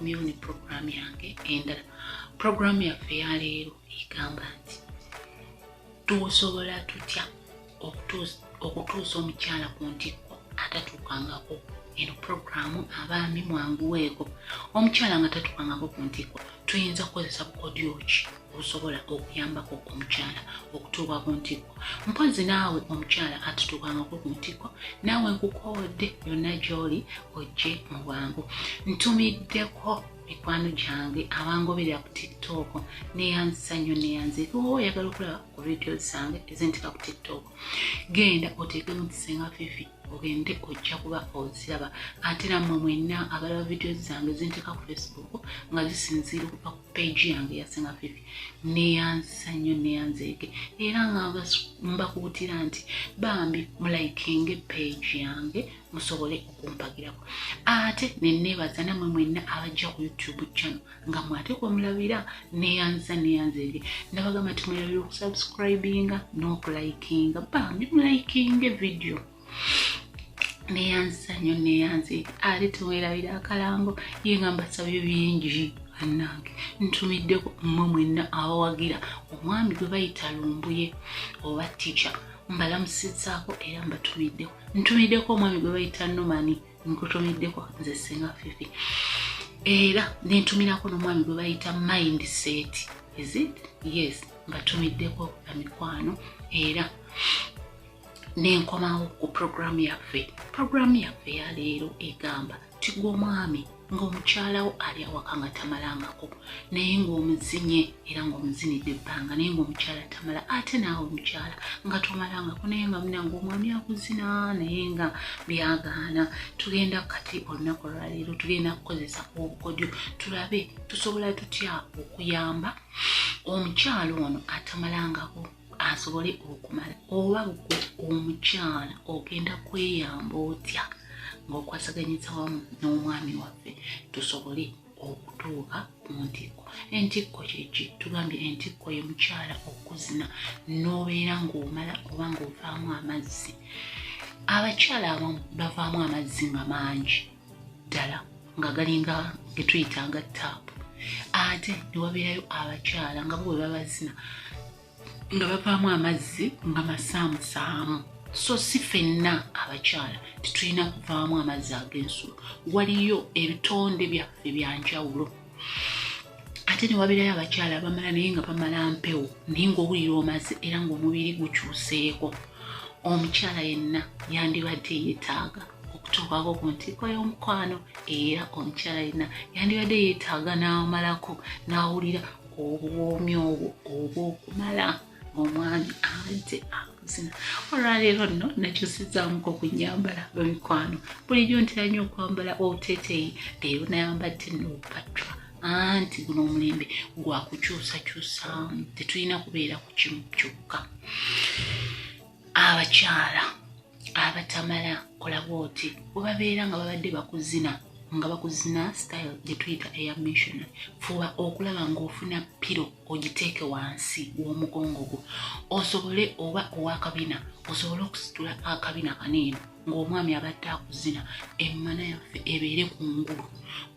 Nkomyewo ne puroguramu yange endala. Puroguramu yaffe eyaleero egamba nti tusobola tutya okutuusa omukyala ku ntikko atatuukangako. Eno puroguramu abaami mwanguweeko. Omukyala nga tatuukangako ku ntikko, tuyinza kukozesa bukodyo ki obusobola okuyambako omukyala okutuuka ku ntikko? Mpozi naawe omukyala atutuukangako ku ntikko, naawe nkukoodde yonna gy'oli ojje mu bwangu. Ntumiddeko mikwano gyange abangoberera ku TikTok, neyanzisa nnyo, neyanzika. Oba oyagala okulaba ku vidiyo zange ezentika ku TikTok, genda oteekemu Senga Fifi, ogende ojja kuba oziraba. Ate nammwe mwenna abalaba vidiyo zange zenteeka ku Facebook nga zisinziira okuva ku page yange ya Senga Fifi, neyanzisa nnyo, neyanzeeke. Era nga mbakuutira nti bambi mulikinge page yange musobole okumpagirako. Ate neneebaza nammwe mwenna abajja ku YouTube channel nga mwate kwemulabira, neyanza, neyanzeege. Nabagamba nti mwerabira okusubscribinga n'okulikinga. Bambi mulikinge video. Neyanzisa nnyo, neyanzeege. Ate temwerabira akalango. Ye nga mbasabye bingi bannange. Ntumiddeko mmwe mwenna abawagira omwami gwe bayita Lumbuye oba Tica, mbalamusizaako era mbatumiddeko. Ntumiddeko omwami gwe bayita Nomani, nkutumiddeko nze Senga Fifi. Era nentumirako n'omwami gwe bayita Mindset, is it? Yes, mbatumiddeko emikwano. Era nenkomawo ku puroguramu yaffe. Puroguramu yaffe yaleero egamba tigwe omwami ng'omukyalawo ali awaka nga tamalangako, naye ng'omuzinye era ng'omuzinidde ebbanga, naye ng'omukyala tamala. Ate naawe omukyala nga tomalangako, naye nga muna ng'omwami akuzina naye nga byagaana. Tugenda kati olunaku olwaleero tugenda kukozesa obukodyo tulabe tusobola tutya okuyamba omukyala ono atamalangako asobole okumala, oba gwe omukyala ogenda kweyamba otya ng'okwasaganyiza wamu n'omwami waffe tusobole okutuuka ku ntikko. Entikko kyeki? Tugambye entikko ye mukyala okuzina n'obeera ng'omala oba ng'ovaamu amazzi. Abakyala abamu bavaamu amazzi nga mangi ddala nga galinga getuyita nga taapu, ate ne wabeerayo abakyala nga bo bwe babazina nga bavaamu amazzi nga masaamusaamu. So si ffenna abakyala tetulina kuvaamu amazzi ag'ensulo, waliyo ebitonde byaffe byanjawulo. Ate ne wabeerayo abakyala abamala naye nga bamala mpewo, naye ng'owulira omaze era ng'omubiri gukyuseeko. Omukyala yenna yandibadde yeetaaga okutuukako ku ntikko y'omukwano, era omukyala yenna yandibadde yeetaaga n'amalako n'awulira obuwoomi obwo obw'okumala ng'omwami abadde akuzina. Olwaleero nno nakyusizaamuko ku nyambala, bamikwano. Bulijjo ntera nnyo okwambala obuteeteeyi, leero nayambadde nno obupatula, anti guno omulembe gwakukyusakyusaamu, tetulina kubeera ku kimu kyokka. Abakyala abatamala, kola bwoti: bwe babeera nga babadde bakuzina nga bakuzina style gye tuyita eya missionary, fuba okulaba ng'ofuna pillow ogiteeke wansi w'omugongo gwo osobole, oba owakabina, osobole okusitula akabina kaneeno ng'omwami abadde akuzina, emmana yaffe ebeere ku ngulu,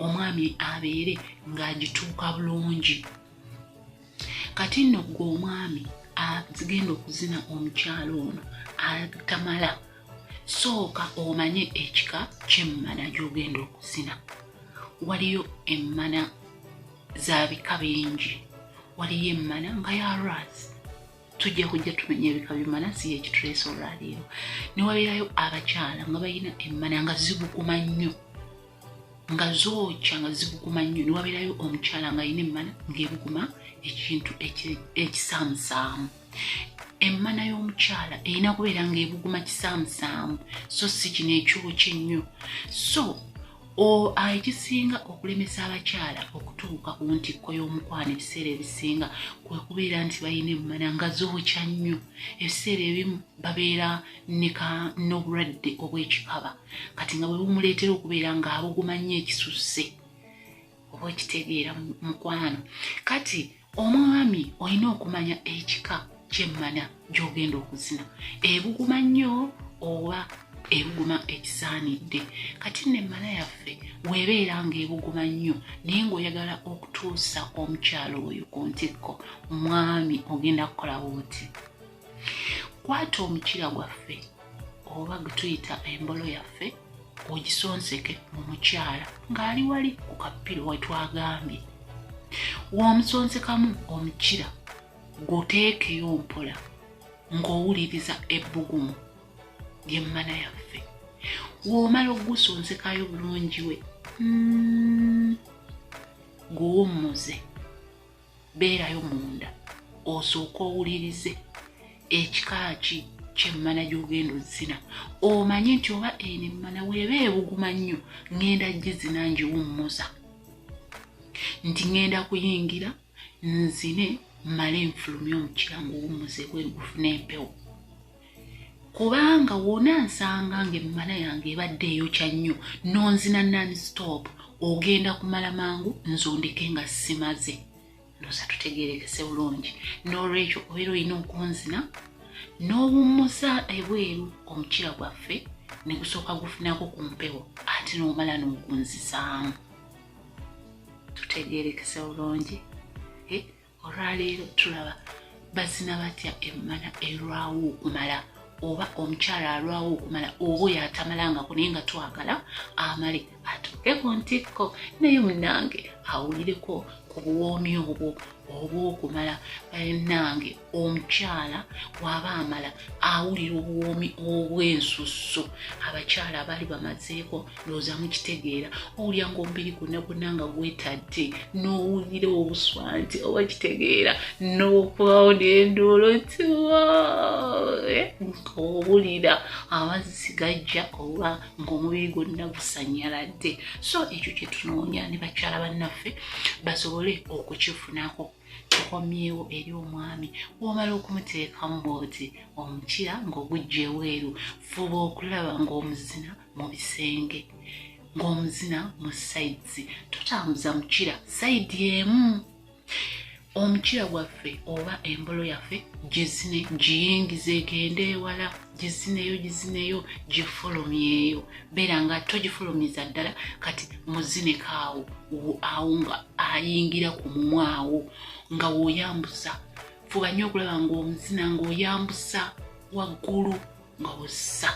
omwami abeere ng'agituuka bulungi. Kati nno gwe omwami azigenda okuzina omukyalo ono atamala, sooka omanye ekika ky'emmana gy'ogenda okuzina. Waliyo emmana za bika bingi. Waliyo emmana nga ya ras, tujja kujja tumenya ebika byemmana, si yekituleesa olwaleero. Ne wabeerayo abakyala nga balina emmana nga zibuguma nnyo, nga zookya, nga zibuguma nnyo. Ne wabeerayo omukyala nga alina emmana ng'ebuguma ekintu ekisaamusaamu. Emmana y'omukyala erina kubeera ng'ebuguma kisaamusaamu, so si kino ekyokya ennyo. So ekisinga okulemesa abakyala okutuuka ku ntikko y'omukwano ebiseera ebisinga kwe kubeera nti balina emmana nga zookya nnyo. Ebiseera ebimu babeera n'obulwadde obw'ekikaba, kati nga bwe bumuleetera okubeera ng'abuguma nnyo ekisusse, oba okitegeera mukwano. Kati omwami olina okumanya ekika ky'emmana gy'ogenda okuzina, ebuguma nnyo oba ebuguma ekisaanidde. Kati nno emmana yaffe weebeera ng'ebuguma nnyo naye ng'oyagala okutuusa omukyala oyo ku ntikko, mwami ogenda kukola bw'oti: kwata omukira gwaffe oba gwe tuyita embolo yaffe, ogisonseke mu mukyala ng'ali wali ku kapiro we twagambye. W'omusonsekamu omukira guteekeyo mpola ng'owuliriza ebbugumu ly'emmana yaffe. W'omala ogusonsekayo bulungi we guwummuze, beerayo munda osooke owulirize ekika ki ky'emmana gy'ogenda ozina, omanye nti oba eno emmana weeba ebuguma nnyo ŋŋenda gizina ngiwummuza, nti ŋŋenda kuyingira nzine mmale nfulumye omukira nguwummuze ebweru gufune empewo. Kubanga wona nsanga ng'emmana yange ebadde eyokya nnyo n'onzina non-stop, ogenda kumala mangu nze ondeke nga simaze. Ndowooza tutegeerekese bulungi. N'olwekyo obeera olina okunzina n'owummuza ebweru omukira gwaffe ne gusooka gufunako ku mpewo, ate n'omala n'ogunzizaamu. Tutegeerekese bulungi. Olwaleero tulaba bazina batya emmana erwawo okumala, oba omukyala alwawo okumala, oba oyo atamalangako naye nga twagala amale atuuke ku ntikko, naye munnange awulireko ku buwoomi obwo obw'okumala. Bannange omukyala bw'aba amala awulira obuwoomi obw'ensusso. Abakyala abaali bamazeeko ndowooza mukitegeera, owulira ng'omubiri gwonna gwonna nga gwetadde, n'owulira obuswa nti oba kitegeera, n'okubawo n'enduulu nti ng'owulira amazzi gajja oba ng'omubiri gwonna gusannyaladde. So ekyo kye tunoonya ne bakyala bannaffe basobole okukifunako. Tukomyewo eri omwami. W'omala okumuteekamu bw'oti omukira ng'ogujja ebweru, fuba okulaba ng'omuzina mu bisenge, ng'omuzina mu sides. Totambuza mukira side emu. Omukira gwaffe oba embolo yaffe gizine, giyingize egende ewala, gizineyo gizineyo, gifulumyeyo. Beera nga togifulumiza ddala, kati muzineko awo awo nga ayingira ku mumwa awo nga w'oyambusa. Fuba nnyo okulaba ng'omuzina ng'oyambusa waggulu nga wossa.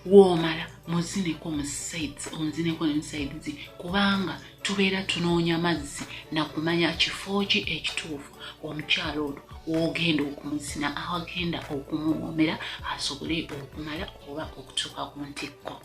Woomala muzineko mu sides, omuzineko ne mu sides, kubanga tubeera tunoonya mazzi nakumanya kifo ki ekituufu omukyala ono w'ogenda okumuzina awagenda okumuwoomera asobole okumala oba okutuuka ku ntikko.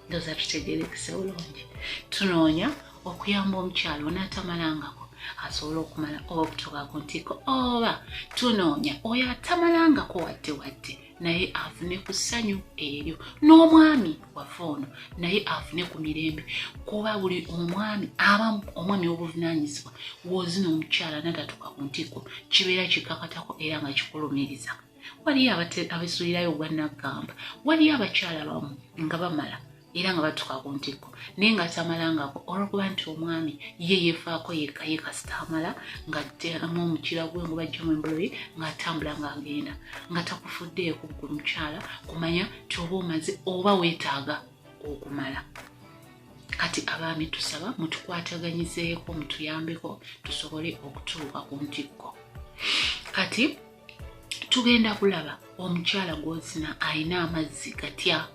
Ndowooza tutegeerekese bulungi. Tunoonya okuyamba omukyala ono atamalangako asobole okumala oba okutuuka ku ntikko, oba tunoonya oyo atamalangako wadde wadde naye afune ku ssanyu eryo, n'omwami waffe ono naye afune ku mirembe. Kuba buli omwami abamu omwami w'obuvunaanyizibwa w'ozina omukyala n'atatuuka ku ntikko kibeera kikakatako era nga kikulumiriza. Waliyo abesuulirayo ogwannaggamba, waliyo abakyala bamu nga bamala era nga batuuka ku ntikko naye nga tamalangako olw'okuba nti omwami ye yeefaako yekka, ye kasita amala ng'atteramu omukira gwe nga bajjamu embolo ye ng'atambula ng'agenda nga takufuddeeko ggwe mukyala kumanya nti oba omaze oba weetaaga okumala. Kati abaami tusaba mutukwataganyizeeko, mutuyambeko tusobole okutuuka ku ntikko. Kati tugenda kulaba omukyala gw'ozina alina amazzi gatya,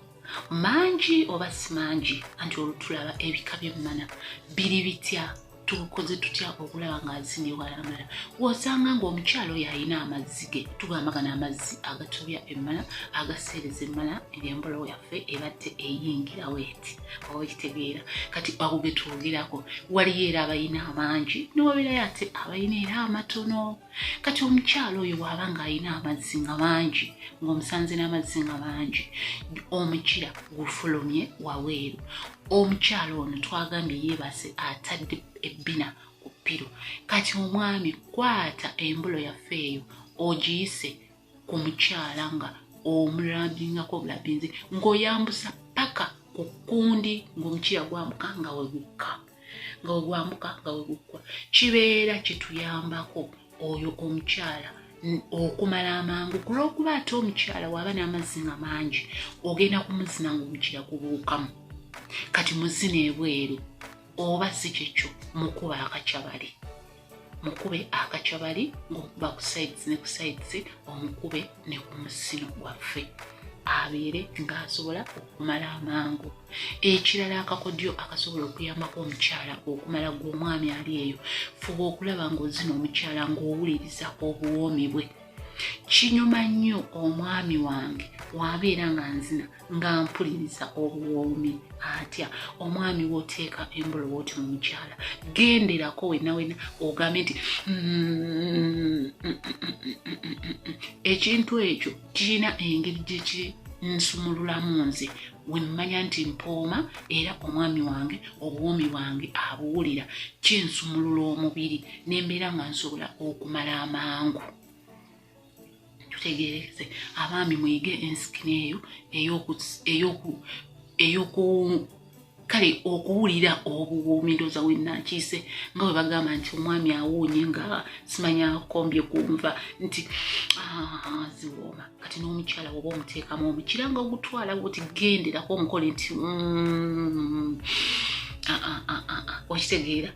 mangi oba si mangi, anti olwo tulaba ebika by'emmana biri bitya, tukoze tutya okulaba ng'azinibwa amala. W'osanga ng'omukyala oyo alina amazzi ge tugamba gano amazzi agatobya emmana, agaseereza emmana, embolo yaffe ebadde eyingirawo eti, oba okitegeera. Kati ago ge twogerako. Waliyo era abalina amangi newabeerayo ate abalina era amatono. Kati omukyala oyo bw'aba ng'alina amazzi nga mangi, ng'omusanze n'amazzi nga mangi, omukira gufulumye waweeru. Omukyala ono twagambye yeebase atadde ebbina ku ppiro. Kati omwami kwata embolo yaffe eyo ogiyise ku mukyala nga omulabingako obulabinzi ng'oyambusa paka ku kkundi, ng'omukira gwambuka nga wegukka, nga wegwambuka nga wegukka. Kibeera kituyambako oyo omukyala Okumala amangu ku lw'okuba ate omukyala waba n'amazzi nga mangi, ogenda kumuzina ng'omukira gubuukamu. Kati muzina ebweru, oba si kyekyo mukuba akacabali, mukube akacabali ng'okuba ku sides ne ku sides, omukube ne ku musino gwaffe, abeere ng'asobola okumala amangu. Ekirala, akakodyo akasobola okuyambako omukyala okumala, gw'omwami ali eyo, fuba okulaba ng'ozina omukyala ng'owuliriza obuwoomi bwe. Kinyuma nnyo omwami wange wabeera nga nzina nga mpuliriza obuwoomi. Atya omwami w'oteeka embolo wooti mu mukyala, genderako wenna wenna ogambe nti ekintu ekyo kirina engeri gyekinsumululamu nze wemmanya nti mpooma, era omwami wange obuwoomi bwange abuwulira. Kinsumulula omubiri nembeera nga nsobola okumala amangu. Tutegereze, abaami muyige ensikino eyo eyoku kale okuwulira obuwoomi. Ndooza wennakiise nga bwe bagamba nti omwami awuunye nga simanya akombye kunva nti ziwooma. Kati n'omukyala oba omuteekamu omukira nga ogutwala oti genderako omukole nti okitegeera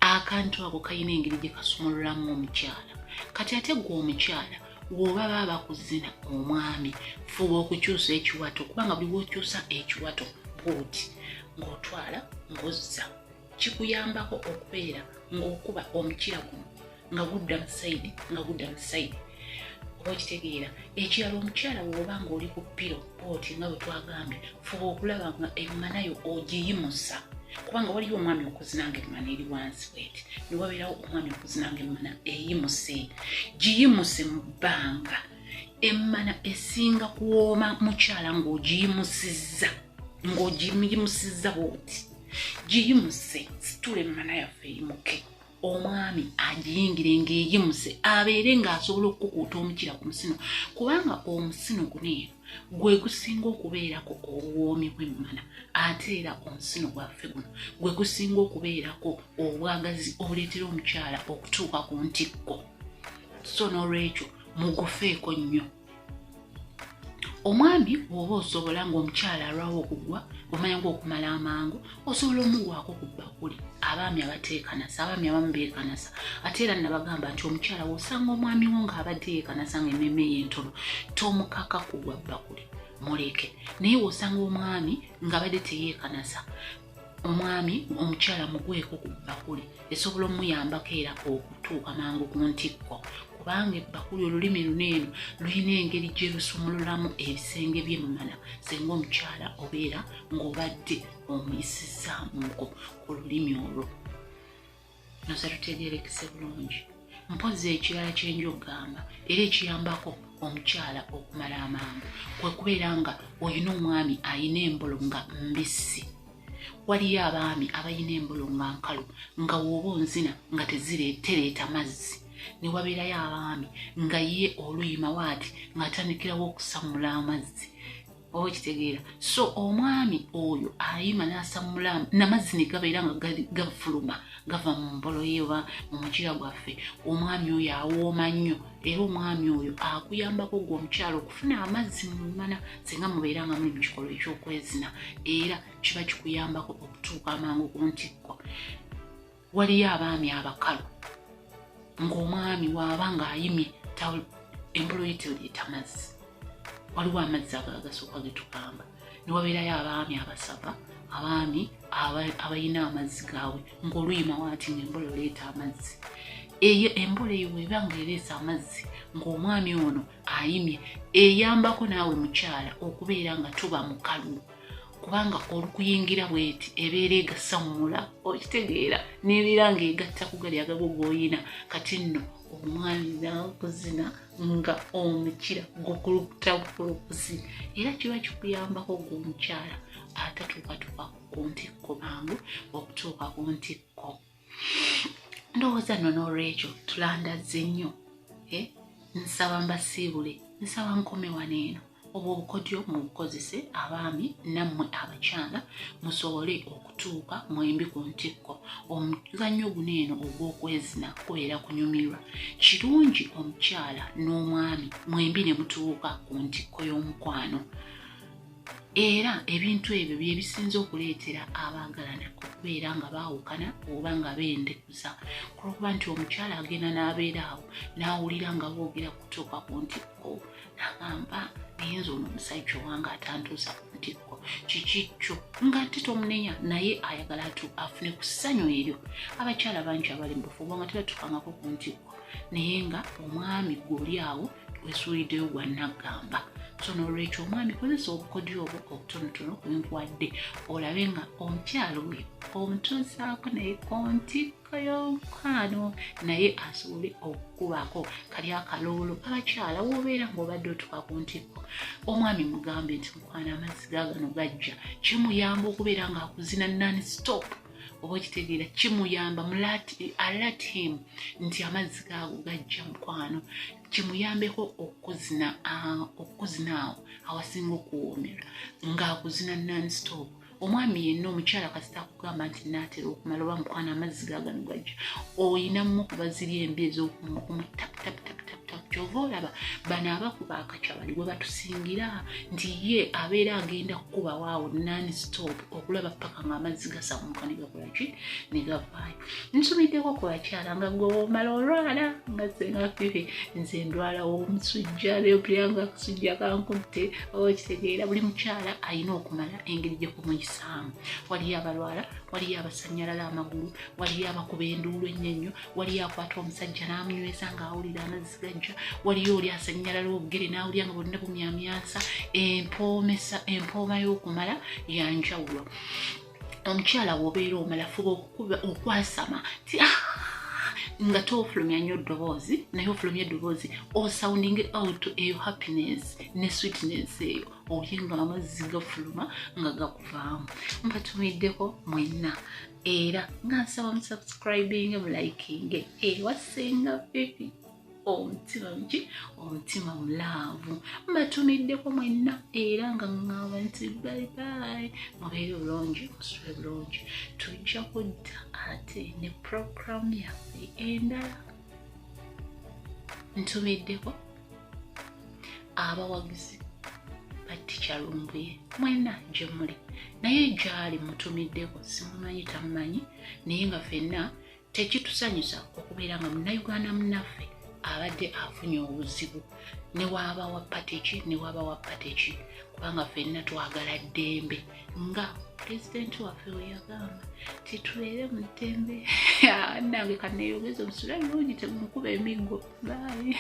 akantu ako kalina engeri gye kasumululamu omukyala. Kati ate gwe omukyala woba baba bakuzina omwami, fuba okukyusa ekiwato, kubanga buli wokyusa ekiwato bwoti ng'otwala ng'ozza, kikuyambako okubeera ng'okuba omukira guno nga gudda mu side, nga gudda mu side, oba okitegeera. Ekirala, omukyala woba ng'oli ku pillow bwoti nga bwe twagambye, fuba okulaba nga emmanayo ogiyimusa, kubanga waliyo omwami okuzina nga emmana eri wansi bweti, newabeerawo omwami okuzina nga emmana eyimuse. Giyimuse mu bbanga. Emmana esinga kuwooma mukyala ng'ogiyimusizza, ng'ogiyimusizza bwoti. Giyimuse, situla emmana yaffe eyimuke, omwami agiyingire ng'eyimuse, abeere ng'asobola okukukuuta omukira ku musino, kubanga omusino guno eno gwe gusinga okubeerako obuwoomi bw'emmana, ate era omusino gwaffe guno gwe gusinga okubeerako obwagazi obuleetera omukyala okutuuka ku ntikko. So n'olwekyo mugufeeko nnyo. Omwami bw'oba osobola ng'omukyala alwawo okugwa, omanya ngaokumala amangu, osobola omugwako ku bbakuli. Abaami abateekanasa, abaami abamu beekanasa. Ate era nabagamba nti omukyala wosanga omwami wo ng'abadde yeekanasa nga emmeeme ye entono, tomukaka kugwa bbakuli, muleke. Naye wosanga omwami ng'abadde teyeekanasa, omwami omukyala mugweko ku bbakuli, esobola omuyambako era okutuuka mangu ku ntikko, kubanga ebbakuli olulimi luno eno lulina engeri gye lusumululamu ebisenge by'emmana senga omukyala obeera ng'obadde omuyisizaamuko ku lulimi olwo. Noza tutegerekese bulungi. Mpozi ekirala kyenja okugamba era ekiyambako omukyala okumala amangu kwe kubeera nga olina omwami ayina embolo nga mbisi. Waliyo abaami abalina embolo nga nkalu, nga woba onzina nga tereeta mazzi, ne wabeerayo abaami nga ye oluyima waati ng'atandikirawo okusammula amazzi, oba okitegeera. So omwami oyo ayima n'asammula namazzi ne gabeera nga gafuluma gava mu mbolo ye oba mu mukira gwaffe, omwami oyo awooma nnyo, era omwami oyo akuyambako gwe omukyala okufuna amazzi mu mmana singa mubeera nga muli mu kikolwa ekyokwezina, era kiba kikuyambako okutuuka amangu ku ntikko. Waliyo abaami abakalu ng'omwami waaba ng'ayimye embolo ye tereeta mazzi, waliwo amazzi ago agasooka getugamba. Ne wabeerayo abaami abasava, abaami abalina amazzi gaabwe ng'oluyima waati ng'embolo leeta amazzi. Eyo embolo eyo bweba ng'ereesa amazzi ng'omwami ono ayimye, eyambako naawe mukyala okubeera nga tuba mukalu, kubanga olukuyingira bweti ebeera egasammula, okitegeera, nebeera ng'egatta ku gali agago g'oyina. Kati nno omwami nakuzina nga omukira gukulukuta bukulukusi, era kiba kikuyambako gwe omukyala atatuukatuuka ku ntikko mangu okutuuka ku ntikko. Ndowooza nno n'olwekyo tulandazze nnyo. Nsaba mbasiibule, nsaba nkome wano eno. Obwo obukodyo mubukozese abaami nammwe abakyala musobole okutuuka mwembi ku ntikko. Omuzannyo guno eno ogw'okwezina kubeera kunyumirwa. Kirungi omukyala n'omwami mwembi ne mutuuka ku ntikko y'omukwano. Era ebintu ebyo bye bisinze okuleetera abaagalana okubeera nga baawukana oba nga bendekuza, kulwokuba nti omukyala agenda n'abeera awo n'awulira nga boogera kutuuka ku ntikko, n'agamba naye nze ono omusajja owange atantuusa ku ntikko, kiki kyo? Nga ate tomunenya, naye ayagala afune ku ssanyu eryo. Abakyala bangi abali mu bufumbo nga tebatuukangako ku ntikko, naye nga omwami gw'oli awo wesuuliddeyo gwa naggamba. So n'olwekyo omwami kozesa obukodyo obwo obutonotono bwenkuwadde olabe nga omukyala oyo omutuusaako naye ku ntikko y'omukwano, naye asobole okukubako kali akaloolo. Abakyala w'obeera ng'obadde otuuka ku ntikko, omwami mugambe nti mukwano amazzi gaagano gajja, kimuyamba okubeera ng'akuzina non stop, oba okitegeera, kimuyamba alert him nti amazzi gaago gajja mukwano, kimuyambeko okuzina awo awasinga okuwoomera ng'akuzina non stop. Omwami yenna omukyala kasita akugamba nti naatera okumala oba mukwano amazzi gaagano gajja, oyinamu kubaziri embi ez'okumutaputaputaputap. Kyova olaba bano abakuba akacabali gwe batusingira nti ye abeera agenda kukuba waawo non stop okulaba paka ng'amazzi gasamuka ne gakola ki, ne gavaayo. Nsumiddeko ku bakyala nga gwe omala olwala nga senga Fifi, nze ndwala omusujja leopulya nga akasujja kankutte, oba okitegeera. Buli mukyala alina okumala engeri gye kumuyisaamu. Waliyo abalwala, waliyo abasanyalala amagulu, waliyo abakuba enduulu ennyo ennyo, waliyo akwata omusajja n'amunyweza ng'awulira amazzi gajja, waliyo oli asanyalala obugere n'awulira nga bonna bumyamyansa. Empoomesa empooma y'okumala yanjawulo. Omukyala bw'obeera omala, fuba okukuba okwasama ti nga tofulumya nnyo ddoboozi, naye ofulumya eddoboozi osounding out eyo happiness ne sweetness eyo, olye nga amazzi gafuluma nga gakuvaamu. Mbatumiddeko mwenna era nga nsaba musubscribinge, mulikinge ewasenga Fifi, omutima muki, omutima mulaavu. Mbatumiddeko mwenna era nga ŋŋamba nti bye bye, mubeere bulungi, musule bulungi. Tujja kudda ate ne puroguramu yaffe endala. Ntumiddeko abawagizi ba Teacher Lumbuye mwenna gye muli, naye gyali mutumiddeko simumanyi, tamumanyi, naye nga ffenna tekitusanyusa okubeera nga munnayuganda munnaffe abadde afunye obuzibu, ne waaba wa party ki, ne waaba wa party ki, kubanga ffenna twagala ddembe nga pulezidenti waffe we yagamba titubeere mu ddembe. Nange kaneeyogeza, omusula bulungi, temukuba emiggo. Bye.